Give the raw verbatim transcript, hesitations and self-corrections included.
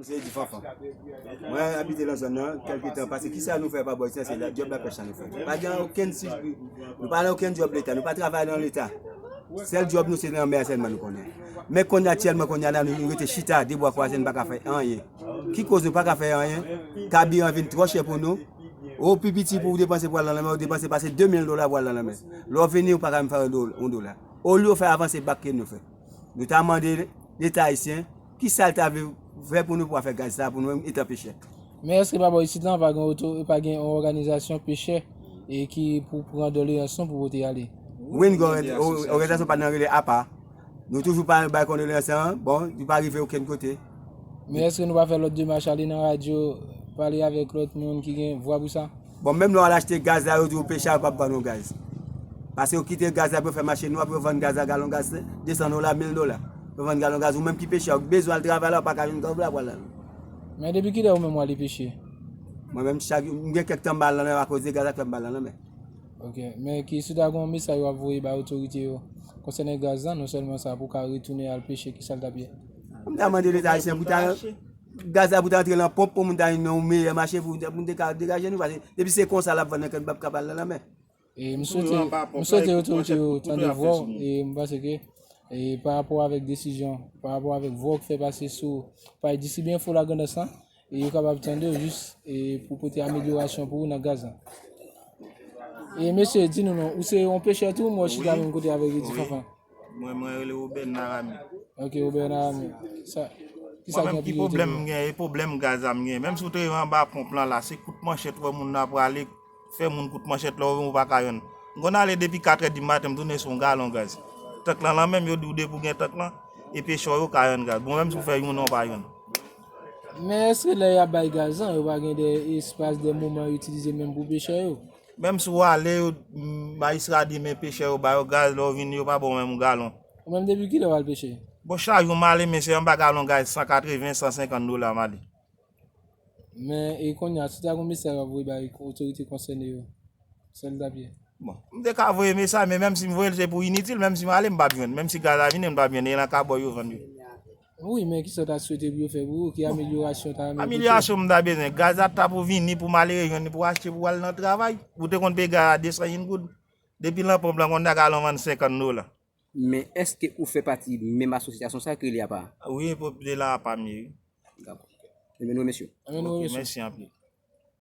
Se Edi Fanfan. Mwen abite nan zòn nan, kèlke tan pase. Kisa nou fè pa bò isi a, se la, djòb lapèch la nou fè. Pa gen okenn si, nou pa nan okenn djòb leta, nou pa travay nan leta. Sèl djòb nou se nan mè sèlman nou konnen. Men kounye a, aktyèlman, kounye a la, nou rete chita, de bwa kwaze, nou pa ka fè anyen. Ki koz nou pa ka fè anyen? Kabiran vin twò chè pou nou. Ou pi piti pou w depanse pou al nan lanmè, ou depanse pase de mil dola pou al nan lanmè. Lè w vini, ou pa ka menm fè yon do-, yon dola. Olye w fè avanse bak ke nou fè. Nou ta mande Leta ayisyen, kisa l ta vle fè pou nou pou afè gaz sa pou nou menm etan pechè. Men èske pa bò isit lan pa gen oto, pa gen yon òganizasyon pechè e ki pou pran doleyans nou pou pote ale? Wi, n gen òganizasyon pa nan rele apa. Nou toujou pa bay kondoleyans lan, bon, li pa rive okenn kote. Men èske nou pa fè lòt demach, ale nan radyo, pale avèk lòt moun ki gen vwa pou sa? Bon, menm lè w al achte gaz la, yo di w pechè a p ap vann ou gaz. Paske yo kite gaz la pou yo fè mache nwa, pou yo vann gaz la, galon gaz de san dola, mil dola. Pou yo vann galon gaz, ou menm ki pechè, ou bezwen al travay la, ou pa ka jwenn kòb la pou al nan. Men depi kilè ou menm w ale peche? Mwen menm, chak, m gen kèk tan m pa al nan lanmè akoz de gaz la k fè m pa al nan lanmè. Ok, men ki si w ta gen yon mesaj w ap voye bay otorite yo konsènan gaz la, non sèlman sa, pou w ka retounen al peche, kisa l t ap ye? M ta mande Leta ayisyen pou ta, gaz la pou ta antre nan ponp pou moun ta jwenn yon meyè mache pou moun te ka degaje nou, paske depi se konsa l ap vann nan kèk bab k ap al nan lanmè. E m swete, m swete otorite yo tande vwa w, e m panse ke, e pa rapò avèk desizyon, pa rapò avèk vwa w k fè pase sou paj Disi byen fò Lagrandans lan, e yo kapab tande w jis, e pou pote amelyorasyon pou ou nan gaz lan. E mesye, di nou non, ou se yon pechè tou, m wè w chita menm kote avèk Edi Fanfan? Mwen, mwen rele Robert Narami. Ok, Robert Narami. Sa, kisa ki anpil pwoblèm m gen, e pwoblèm gaz la m gen. Menm si w te anba ponp lan la, se kout manchèt wè moun nan prale, fè moun kout manchèt lè w pa ka jwenn. M konn ale depi katrè di maten, m tounen sou yon galon gaz. Tank lan, lan menm, yo di w depi w gen tank lan, e pechè yo ka jwenn gaz. Bon, menm si w fè youn an, w pa jwenn. Men èske lè y ap bay gaz lan, yo pa gen de espas, de moman yo itilize menm pou pechè yo? Menm si w ale, yo, majistra di men pechè yo ba yo gaz, lè w vini, yo pa ba w menm yon galon. Ou menm depi kilè w al peche? Bon, chak jou m ale, men se anba galon gaz san katreven, san senkant dola m ale. Men, e kounye a, si w ta gen yon mesaj w ap voye bay otorite konsène yo, sa l t ap ye? Bon, m te ka voye mesaj, men menm si m voye l, se pou initil, menm si m ale, m p ap jwenn. Menm si gaz la vini, m p ap jwenn, e nan kabò yo vann yo. Wi, men kisa w ta swete pou yo fè pou ou? Ki amelyorasyon w ta renmen pou ou? Amelyorasyon m ta bezwen, gaz la ta pou vini pou malere jwenn li pou achte pou al nan travay. Ou te konn peye gaz la de san yen goud. Depi lan ponp lan, konn nan galon vann senkant dola. Men èske ou fè pati menm asosyasyon sa ki rele apa? Wi, pòp de la apa m ye, wi. Dakò. Ebyen, nou remèsye w. Ebyen, nou remèsye w. Ok, mèsi anpil.